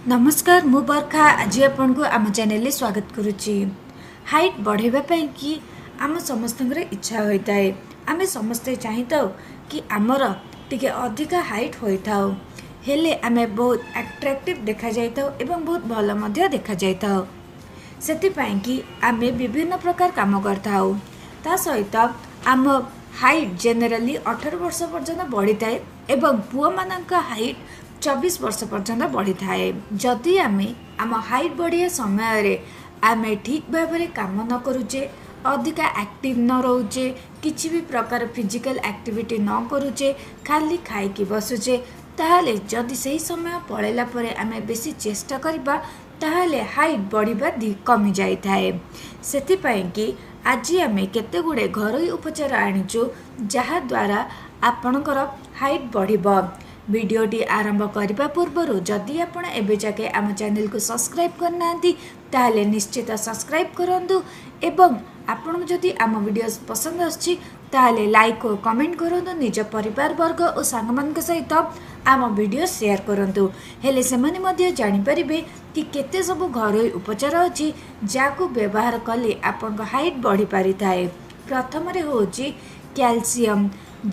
ନମସ୍କାର, ମୁଁ ବର୍ଖା। ଆଜି ଆପଣଙ୍କୁ ଆମ ଚ୍ୟାନେଲରେ ସ୍ୱାଗତ କରୁଛି। ହାଇଟ୍ ବଢ଼ାଇବା ପାଇଁ କି ଆମ ସମସ୍ତଙ୍କର ଇଚ୍ଛା ହୋଇଥାଏ। ଆମେ ସମସ୍ତେ ଚାହିଁଥାଉ କି ଆମର ଟିକେ ଅଧିକା ହାଇଟ୍ ହୋଇଥାଉ, ହେଲେ ଆମେ ବହୁତ ଆଟ୍ରାକ୍ଟିଭ୍ ଦେଖାଯାଇଥାଉ ଏବଂ ବହୁତ ଭଲ ମଧ୍ୟ ଦେଖାଯାଇଥାଉ। ସେଥିପାଇଁ କି ଆମେ ବିଭିନ୍ନ ପ୍ରକାର କାମ କରିଥାଉ। ତା ସହିତ ଆମ ହାଇଟ୍ ଜେନେରାଲି 18 ବର୍ଷ ପର୍ଯ୍ୟନ୍ତ ବଢ଼ିଥାଏ ଏବଂ ପୁଅମାନଙ୍କ ହାଇଟ୍ 24 ବର୍ଷ ପର୍ଯ୍ୟନ୍ତ ବଢ଼ିଥାଏ। ଯଦି ଆମେ ଆମ ହାଇଟ୍ ବଢ଼ିବା ସମୟରେ ଆମେ ଠିକ୍ ଭାବରେ କାମ ନ କରୁଛେ, ଅଧିକା ଆକ୍ଟିଭ୍ ନ ରହୁଛେ, କିଛି ବି ପ୍ରକାର ଫିଜିକାଲ୍ ଆକ୍ଟିଭିଟି ନ କରୁଛେ, ଖାଲି ଖାଇକି ବସୁଛେ, ତାହେଲେ ଯଦି ସେହି ସମୟ ପଳେଇଲା ପରେ ଆମେ ବେଶୀ ଚେଷ୍ଟା କରିବା, ତାହେଲେ ହାଇଟ୍ ବଢ଼ିବା କମିଯାଇଥାଏ। ସେଥିପାଇଁ କି ଆଜି ଆମେ କେତେ ଗୁଡ଼ିଏ ଘରୋଇ ଉପଚାର ଆଣିଛୁ, ଯାହାଦ୍ୱାରା ଆପଣଙ୍କର ହାଇଟ୍ ବଢ଼ିବ। ଭିଡ଼ିଓଟି ଆରମ୍ଭ କରିବା ପୂର୍ବରୁ ଯଦି ଆପଣ ଏବେ ଯାକେ ଆମ ଚ୍ୟାନେଲକୁ ସବସ୍କ୍ରାଇବ୍ କରିନାହାନ୍ତି, ତାହେଲେ ନିଶ୍ଚିତ ସବସ୍କ୍ରାଇବ୍ କରନ୍ତୁ ଏବଂ ଆପଣଙ୍କୁ ଯଦି ଆମ ଭିଡ଼ିଓ ପସନ୍ଦ ଆସୁଛି, ତାହେଲେ ଲାଇକ୍ ଓ କମେଣ୍ଟ କରନ୍ତୁ। ନିଜ ପରିବାର ବର୍ଗ ଓ ସାଙ୍ଗମାନଙ୍କ ସହିତ ଆମ ଭିଡ଼ିଓ ସେୟାର କରନ୍ତୁ, ହେଲେ ସେମାନେ ମଧ୍ୟ ଜାଣିପାରିବେ କି କେତେ ସବୁ ଘରୋଇ ଉପଚାର ଅଛି ଯାହାକୁ ବ୍ୟବହାର କଲେ ଆପଣଙ୍କ ହାଇଟ୍ ବଢ଼ିପାରିଥାଏ। ପ୍ରଥମରେ ହେଉଛି କ୍ୟାଲସିୟମ୍।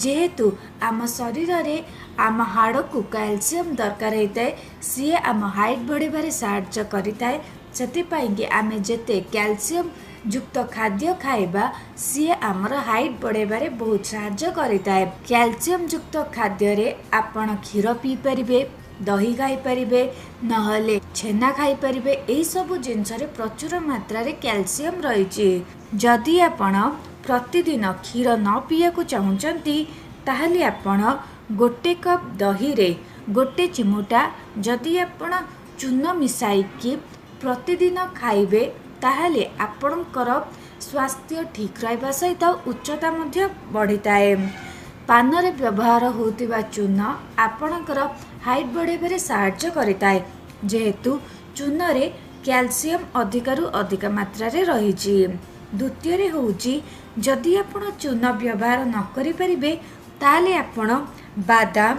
ଯେହେତୁ ଆମ ଶରୀରରେ ଆମ ହାଡ଼କୁ କ୍ୟାଲସିୟମ୍ ଦରକାର ହେଇଥାଏ, ସିଏ ଆମ ହାଇଟ୍ ବଢ଼ିବାରେ ସାହାଯ୍ୟ କରିଥାଏ। ସେଥିପାଇଁକି ଆମେ ଯେତେ କ୍ୟାଲସିୟମ୍ ଯୁକ୍ତ ଖାଦ୍ୟ ଖାଇବା, ସିଏ ଆମର ହାଇଟ୍ ବଢ଼ାଇବାରେ ବହୁତ ସାହାଯ୍ୟ କରିଥାଏ। କ୍ୟାଲସିୟମ୍ ଯୁକ୍ତ ଖାଦ୍ୟରେ ଆପଣ କ୍ଷୀର ପିଇପାରିବେ, ଦହି ଖାଇପାରିବେ, ନହେଲେ ଛେନା ଖାଇପାରିବେ। ଏହିସବୁ ଜିନିଷରେ ପ୍ରଚୁର ମାତ୍ରାରେ କ୍ୟାଲସିୟମ୍ ରହିଛି। ଯଦି ଆପଣ ପ୍ରତିଦିନ କ୍ଷୀର ନ ପିଇବାକୁ ଚାହୁଁଛନ୍ତି, ତାହେଲେ ଆପଣ ଗୋଟେ କପ୍ ଦହିରେ ଗୋଟେ ଚିମୁଟା ଯଦି ଆପଣ ଚୂନ ମିଶାଇକି ପ୍ରତିଦିନ ଖାଇବେ, ତାହେଲେ ଆପଣଙ୍କର ସ୍ୱାସ୍ଥ୍ୟ ଠିକ୍ ରହିବା ସହିତ ଉଚ୍ଚତା ମଧ୍ୟ ବଢ଼ିଥାଏ। ପାନରେ ବ୍ୟବହାର ହେଉଥିବା ଚୂନ ଆପଣଙ୍କର ହାଇଟ୍ ବଢ଼ାଇବାରେ ସାହାଯ୍ୟ କରିଥାଏ, ଯେହେତୁ ଚୂନରେ କ୍ୟାଲସିୟମ୍ ଅଧିକାରୁ ଅଧିକା ମାତ୍ରାରେ ରହିଛି। ଦ୍ୱିତୀୟରେ ହେଉଛି, ଯଦି ଆପଣ ଚୂନ ବ୍ୟବହାର ନ କରିପାରିବେ, ତାହେଲେ ଆପଣ ବାଦାମ,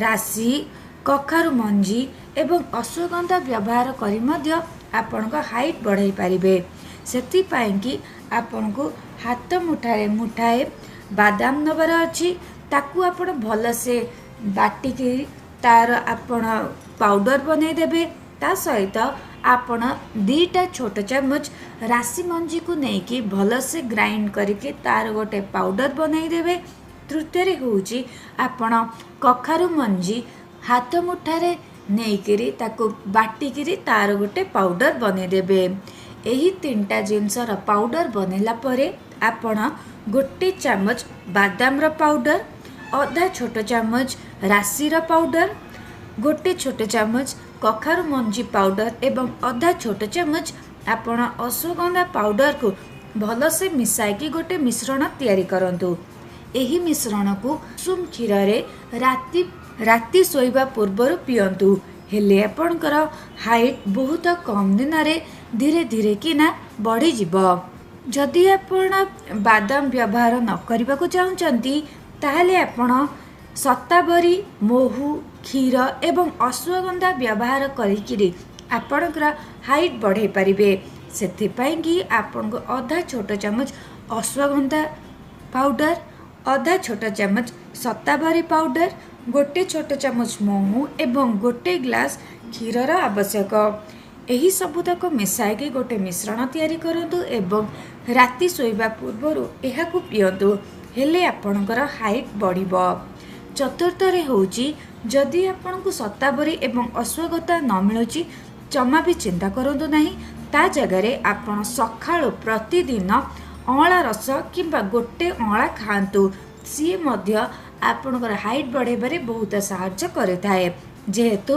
ରାଶି, କଖାରୁ ମଞ୍ଜି ଏବଂ ଅଶ୍ୱଗନ୍ଧା ବ୍ୟବହାର କରି ମଧ୍ୟ ଆପଣଙ୍କ ହାଇଟ୍ ବଢ଼ାଇ ପାରିବେ। ସେଥିପାଇଁକି ଆପଣଙ୍କୁ ହାତ ମୁଠାରେ ମୁଠାଏ ବାଦାମ ନେବାର ଅଛି। ତାକୁ ଆପଣ ଭଲସେ ବାଟିକି ତା'ର ଆପଣ ପାଉଡ଼ର ବନେଇଦେବେ। ତା ସହିତ ଆପଣ 2ଟା ଛୋଟ ଚାମଚ ରାଶି ମଞ୍ଜିକୁ ନେଇକି ଭଲସେ ଗ୍ରାଇଣ୍ଡ କରିକି ତା'ର ଗୋଟେ ପାଉଡ଼ର ବନେଇଦେବେ। ତୃତୀୟରେ ହେଉଛି, ଆପଣ କଖାରୁ ମଞ୍ଜି ହାତ ମୁଠାରେ ନେଇକିରି ତାକୁ ବାଟିକିରି ତା'ର ଗୋଟେ ପାଉଡ଼ର ବନେଇଦେବେ। ଏହି 3ଟା ଜିନିଷର ପାଉଡ଼ର ବନେଇଲା ପରେ ଆପଣ ଗୋଟେ ଚାମଚ ବାଦାମର ପାଉଡ଼ର, ଅଧା ଛୋଟ ଚାମଚ ରାଶିର ପାଉଡ଼ର, ଗୋଟେ ଛୋଟ ଚାମଚ କଖାରୁ ମଞ୍ଜି ପାଉଡ଼ର ଏବଂ ଅଧା ଛୋଟ ଚାମଚ ଆପଣ ଅଶ୍ୱଗନ୍ଧା ପାଉଡ଼ରକୁ ଭଲସେ ମିଶାଇକି ଗୋଟେ ମିଶ୍ରଣ ତିଆରି କରନ୍ତୁ। ଏହି ମିଶ୍ରଣକୁ ଉଷୁମ କ୍ଷୀରରେ ରାତି ଶୋଇବା ପୂର୍ବରୁ ପିଅନ୍ତୁ, ହେଲେ ଆପଣଙ୍କର ହାଇଟ୍ ବହୁତ କମ୍ ଦିନରେ ଧୀରେ ଧୀରେ କିନା ବଢ଼ିଯିବ। ଯଦି ଆପଣ ବାଦାମ ବ୍ୟବହାର ନ କରିବାକୁ ଚାହୁଁଛନ୍ତି, ତାହେଲେ ଆପଣ ଶତାବରୀ, ମହୁ, କ୍ଷୀର ଏବଂ ଅଶ୍ୱଗନ୍ଧା ବ୍ୟବହାର କରିକିରି ଆପଣଙ୍କର ହାଇଟ୍ ବଢ଼ାଇ ପାରିବେ। ସେଥିପାଇଁକି ଆପଣଙ୍କୁ ଅଧା ଛୋଟ ଚାମଚ ଅଶ୍ୱଗନ୍ଧା ପାଉଡ଼ର, ଅଧା ଛୋଟ ଚାମଚ ଶତାବରୀ ପାଉଡ଼ର, ଗୋଟେ ଛୋଟ ଚାମଚ ମହୁ ଏବଂ ଗୋଟେ ଗ୍ଲାସ୍ କ୍ଷୀରର ଆବଶ୍ୟକ। ଏହି ସବୁତକ ମିଶାଇକି ଗୋଟେ ମିଶ୍ରଣ ତିଆରି କରନ୍ତୁ ଏବଂ ରାତି ଶୋଇବା ପୂର୍ବରୁ ଏହାକୁ ପିଅନ୍ତୁ, ହେଲେ ଆପଣଙ୍କର ହାଇଟ୍ ବଢ଼ିବ। ଚତୁର୍ଥରେ ହେଉଛି, ଯଦି ଆପଣଙ୍କୁ ଶତାବରୀ ଏବଂ ଅଶ୍ୱଗନ୍ଧା ନ ମିଳୁଛି, ଜମା ବି ଚିନ୍ତା କରନ୍ତୁ ନାହିଁ। ତା ଜାଗାରେ ଆପଣ ସକାଳୁ ପ୍ରତିଦିନ ଅଁଳା ରସ କିମ୍ବା ଗୋଟେ ଅଁଳା ଖାଆନ୍ତୁ। ସିଏ ମଧ୍ୟ ଆପଣଙ୍କର ହାଇଟ୍ ବଢ଼ାଇବାରେ ବହୁତ ସାହାଯ୍ୟ କରିଥାଏ। ଯେହେତୁ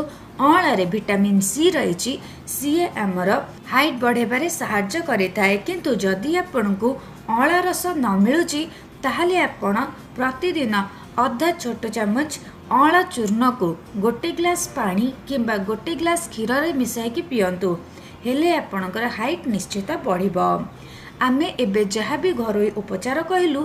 ଅଁଳାରେ ଭିଟାମିନ୍ ସି ରହିଛି, ସିଏ ଆମର ହାଇଟ୍ ବଢ଼ାଇବାରେ ସାହାଯ୍ୟ କରିଥାଏ। କିନ୍ତୁ ଯଦି ଆପଣଙ୍କୁ ଅଁଳା ରସ ନ ମିଳୁଛି, ତାହେଲେ ଆପଣ ପ୍ରତିଦିନ ଅଧା ଛୋଟ ଚାମଚ ଅଁଳା ଚୂର୍ଣ୍ଣକୁ ଗୋଟେ ଗ୍ଲାସ୍ ପାଣି କିମ୍ବା ଗୋଟେ ଗ୍ଲାସ୍ କ୍ଷୀରରେ ମିଶାଇକି ପିଅନ୍ତୁ, ହେଲେ ଆପଣଙ୍କର ହାଇଟ୍ ନିଶ୍ଚିତ ବଢ଼ିବ। ଆମେ ଏବେ ଯାହା ବି ଘରୋଇ ଉପଚାର କହିଲୁ,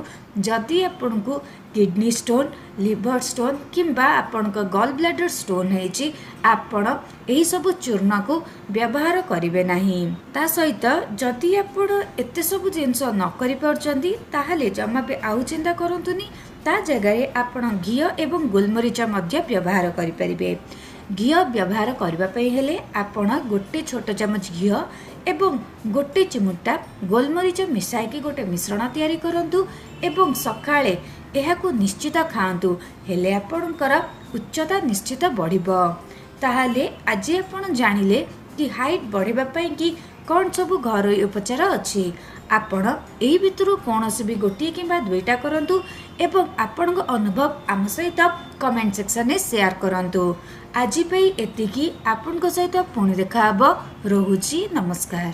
ଯଦି ଆପଣଙ୍କୁ କିଡ଼ନୀ ଷ୍ଟୋନ୍, ଲିଭର ଷ୍ଟୋନ୍ କିମ୍ବା ଆପଣଙ୍କ ଗଲ୍ ବ୍ଲାଡର ଷ୍ଟୋନ୍ ହେଇଛି, ଆପଣ ଏହିସବୁ ଚୂର୍ଣ୍ଣକୁ ବ୍ୟବହାର କରିବେ ନାହିଁ। ତା ସହିତ ଯଦି ଆପଣ ଏତେ ସବୁ ଜିନିଷ ନ କରିପାରୁଛନ୍ତି, ତାହେଲେ ଜମା ବି ଆଉ ଚିନ୍ତା କରନ୍ତୁନି। ତା ଜାଗାରେ ଆପଣ ଘିଅ ଏବଂ ଗୋଲମରିଚ ମଧ୍ୟ ବ୍ୟବହାର କରିପାରିବେ। ଘିଅ ବ୍ୟବହାର କରିବା ପାଇଁ ହେଲେ ଆପଣ ଗୋଟେ ଛୋଟ ଚାମଚ ଘିଅ ଏବଂ ଗୋଟେ ଚିମୁଟା ଗୋଲମରିଚ ମିଶାଇକି ଗୋଟେ ମିଶ୍ରଣ ତିଆରି କରନ୍ତୁ ଏବଂ ସକାଳେ ଏହାକୁ ନିଶ୍ଚିତ ଖାଆନ୍ତୁ, ହେଲେ ଆପଣଙ୍କର ଉଚ୍ଚତା ନିଶ୍ଚିତ ବଢ଼ିବ। ତାହେଲେ ଆଜି ଆପଣ ଜାଣିଲେ କି ହାଇଟ୍ ବଢ଼ିବା ପାଇଁକି କ'ଣ ସବୁ ଘରୋଇ ଉପଚାର ଅଛି। ଆପଣ ଏହି ଭିତରୁ କୌଣସି ବି ଗୋଟିଏ କିମ୍ବା ଦୁଇଟା କରନ୍ତୁ ଏବଂ ଆପଣଙ୍କ ଅନୁଭବ ଆମ ସହିତ କମେଣ୍ଟ ସେକ୍ସନରେ ସେୟାର କରନ୍ତୁ। ଆଜି ପାଇଁ ଏତିକି, ଆପଣଙ୍କ ସହିତ ପୁଣି ଦେଖାହେବ। ରହୁଛି, ନମସ୍କାର।